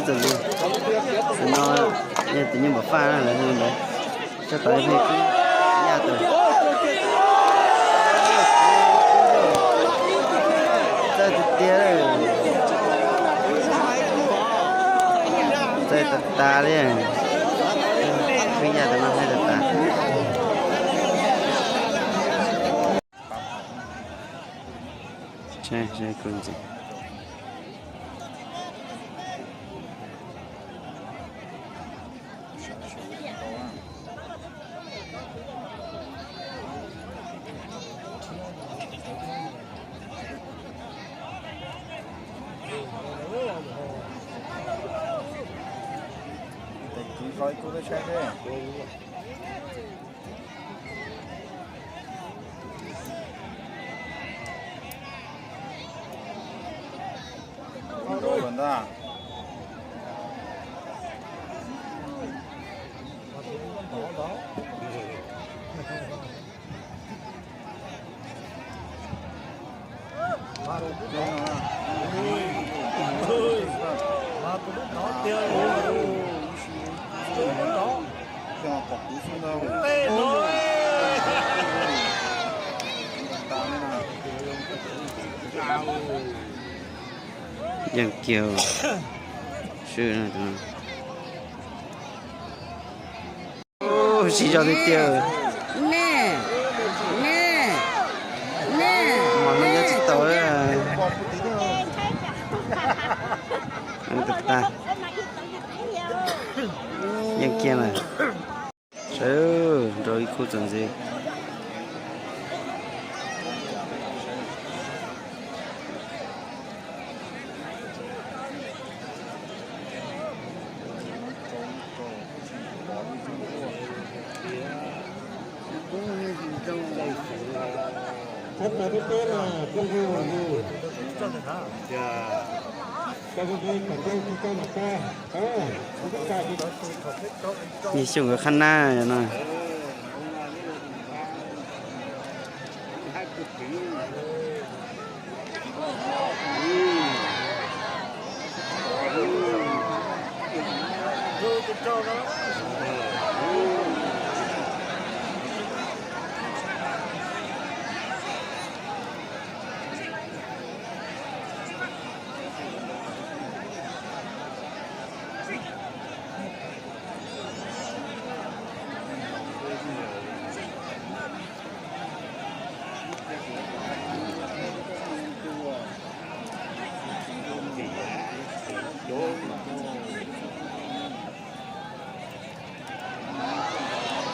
Li, no yog tus nyuj npam faj na, lawv hu ntawd. Tso tau ib pliag, yaj tawm. Txawj tiag tiag, txawj tas tas li. Peb yaj tau no haib tas tas. Saib, saib kuv ntxiv. Yeej kiag swb no. Siv zog tiag tiag. Nej, nej, nej, mas tsis tau. Yeej kiag lawm. Sawv nrau ib khub txuas ntxiv. Yog xyoo nkawd qhab nab no.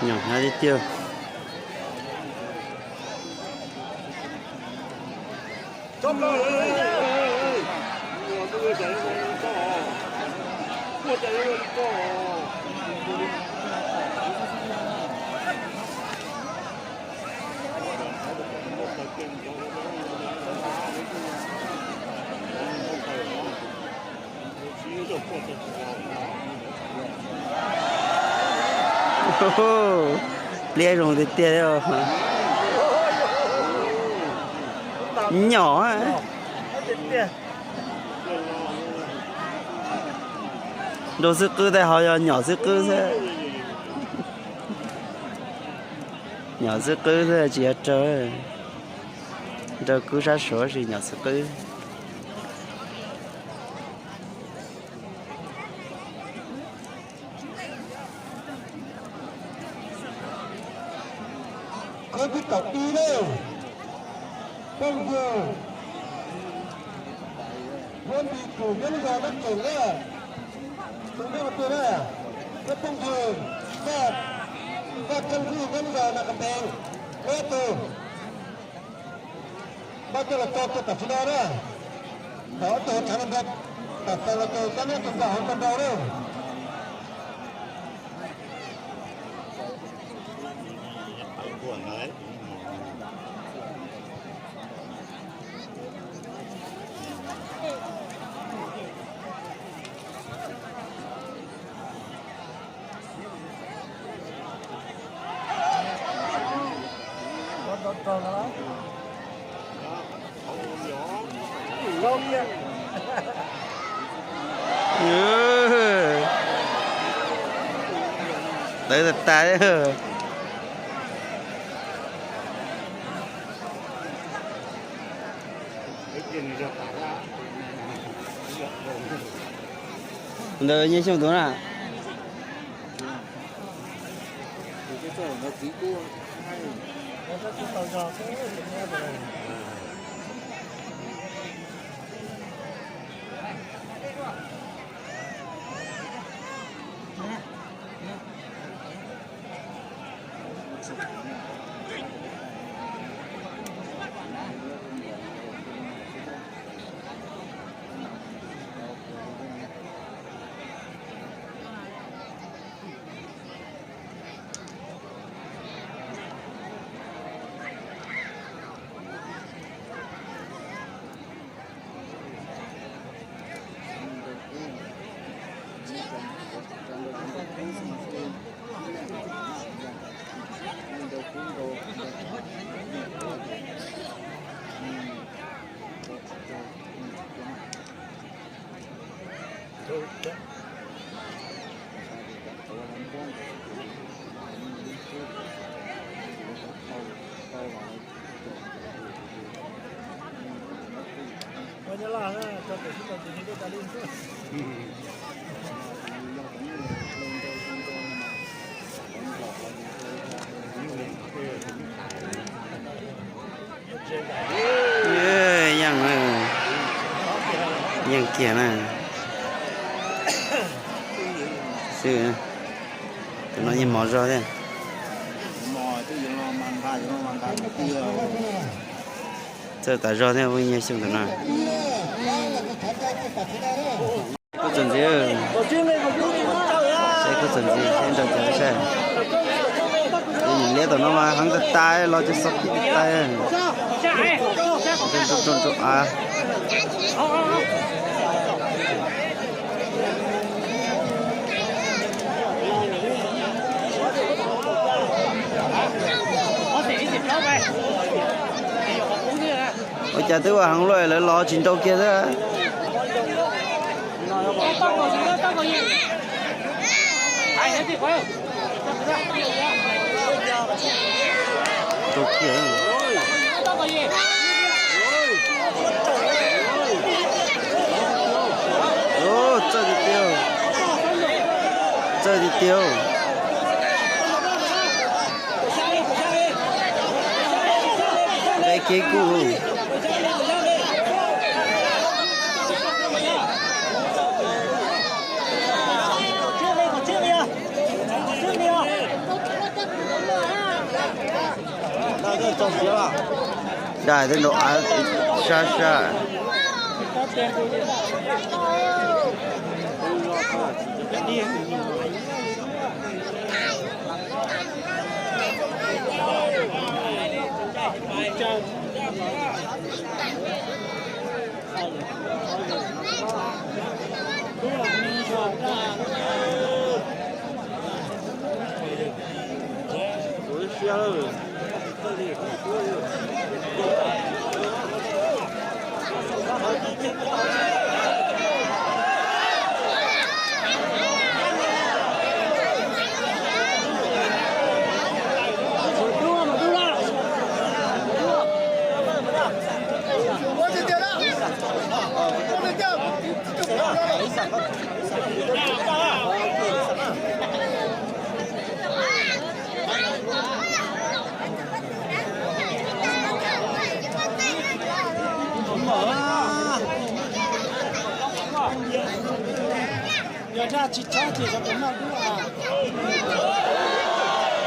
Nyom hnyav tiag tiag. Pliab zoo tiag tiag. Nyom. Nraug xwb qwb tej ho yog nyom xwb qwb xwb. Nyom xwb qwb xwb tsis yog raug. Raug kub sab suav sis nyom xwb qwb. Khub thib kaum ib na, phooj ywg Huab Npis Kum nyob lub zos Nab Tseem na, tus nyob qhov twg na, thiab phooj ywg Vaj, Vaj Kheej Vwj nyob lub zos Nas Kas Nteev, peb tug. Npaj coj los tso rau tam sim no na. Thaum ob tug tshav nrau, tam sim no los ces cab neb tus npaj hauv tso nrau na. Tawv tas tas. Ntawd Nyiaj Xyooj tus na. Yeej, yeej kiag na. Xwb, tus no yeej mos zog thiab. Txawj tas zog thiab, Nyiaj Xyooj tus no. Kuj txuas ntxiv, saib kuj txuas ntxiv, saib nrau cas saib. Tus nyuam liab tom no mas heev tas tas, los cov xov pij tas tas. Nrau, nrau, nrau av. Ua cas twb ua heev luaj lawv los tsis nrau kiag xwb. Nrau kiag. Txawj tiag tiag. Txawj tiag tiag. Nqe kiag kuj. Dai tej nrau av sab sab.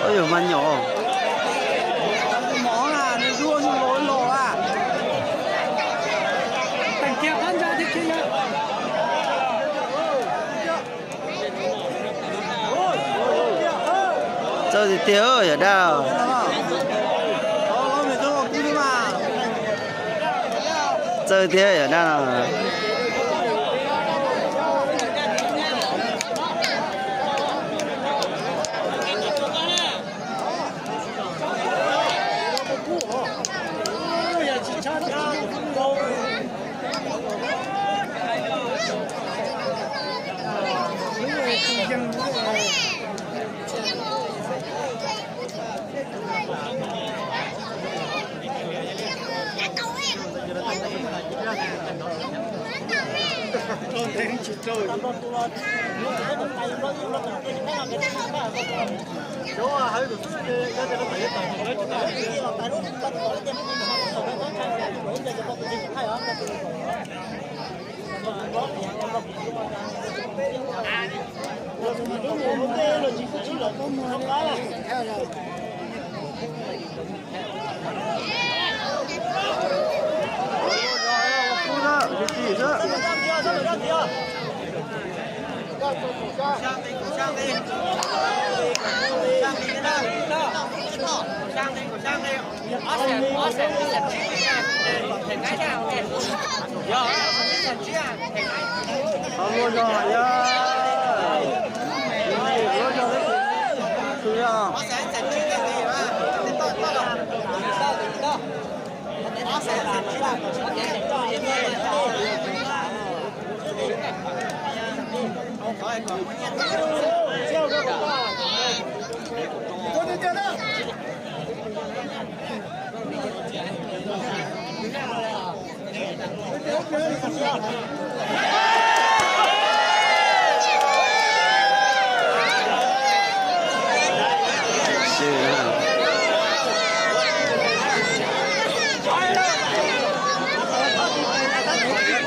Oj, yog mas nyom. Txawj tiag tiag yawm dab. Txawj tiag yawm dab no.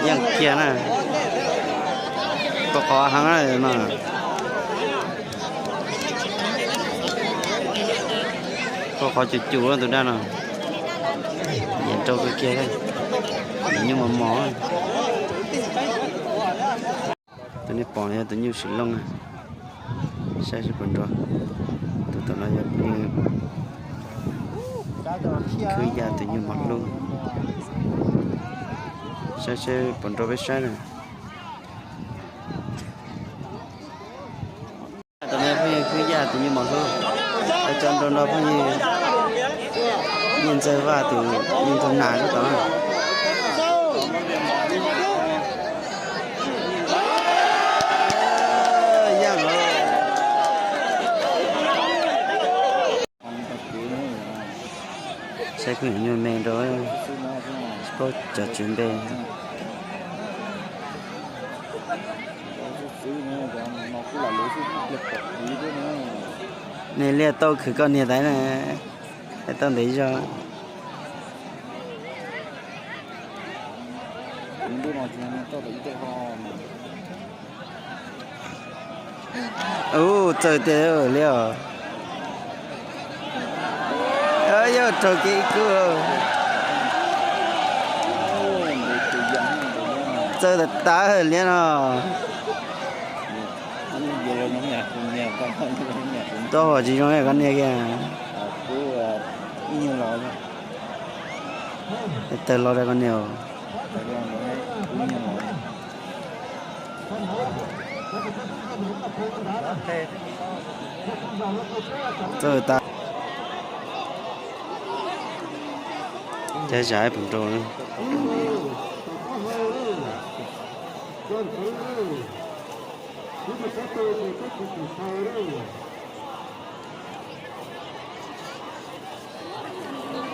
Yeej kiag na, koj qhov heev na no. Koj qhov cus cus tus dab no, nyiam rau kawg kiag, nyuj mos mos. Tus nej pom yog tus nyuj sim looj na, saib seb puas nrov. Tus tom no yog khwb yaj tus nyuj mos hlub, saib seb puas nrov peb saib na. Tus no phooj ywg khwb yaj tus nyuj mos hlub, cov nrau nrog phooj ywg Nyiaj Ntxawg Vaj tus nyuj ntxawg nas sab tod. Saib kuj nyuam nyuj me nrau, tsis paub cov tswv npe. Nej liaj tau khwv koj niag tais na, tau ntev zog. Ub, txawj tiag li os. Yog raug kiag ib kub. Txawj tas tas liab no. Tau hom tsis zoo koj niag kiag. Tawg los rau koj niag. Txawj tas. Cav zam ib puas nrau.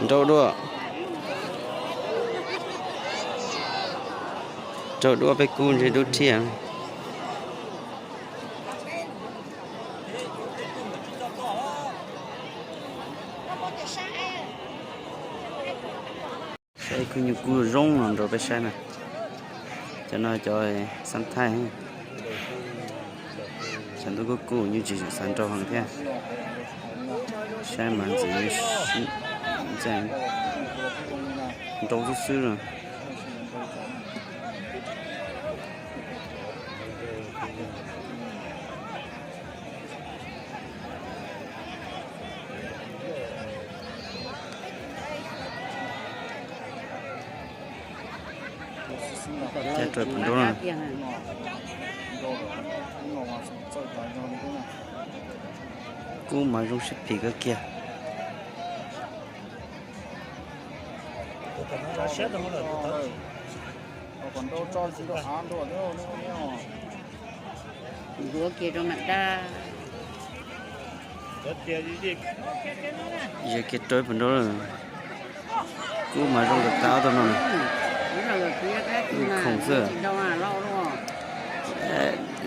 Nrau dua. Nrau dua peb kub ntshe dub thiab. Saib kub nyuj kub zoo no rau peb saib na. Cov no cov xab thaij. Tshav ntuj kuj kub nyuj tsis tshua xav nrau heev thiab. Saib mas ntxim, nrau xwb xwb no. Cav rau puas nrau na. Kub mas zoo sib phim kawg kiag. Ncuav kiag rau mam daj. Yog kiag rau ib puas nrau. Kub mas zoo tas tas ob tug no. Khoom xwb.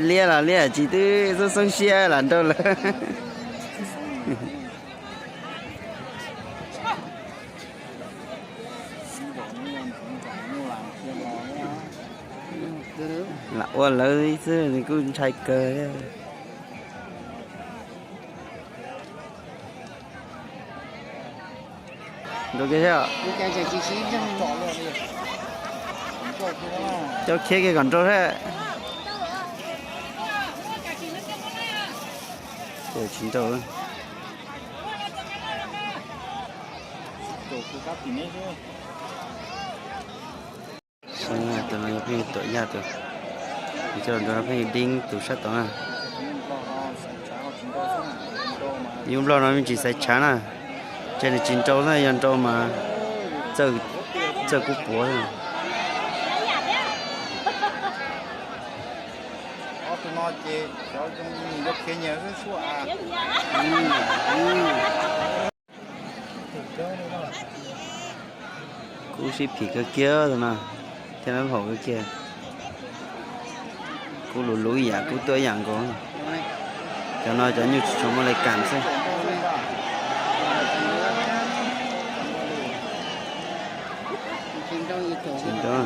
Liab los liab tsis twb xoob xoob siab lam nrau lawm. Lam ua lawv xwb kuj ntshai kawg thiab. Nrau kiag thiab. Coj khiab kiag kom nrau thiab. Tsis nrau. Tus no yog pheej tuam yaj tus, coj nrau pheej dib tus sab tod na. Yus nplog no me ntsis xaiv tshav na, ces nws tsis nrau xwb, yog nrau mas txawj kub puav xwb. Kub sib phim kawg kiag tus no, thiab lub hauv kawg kiag. Kub luv luv ib yam, kub tuaj ib yam nkaus. Cov no cov nyuj tsis tshua muaj le kam xwb. Tsis nrau.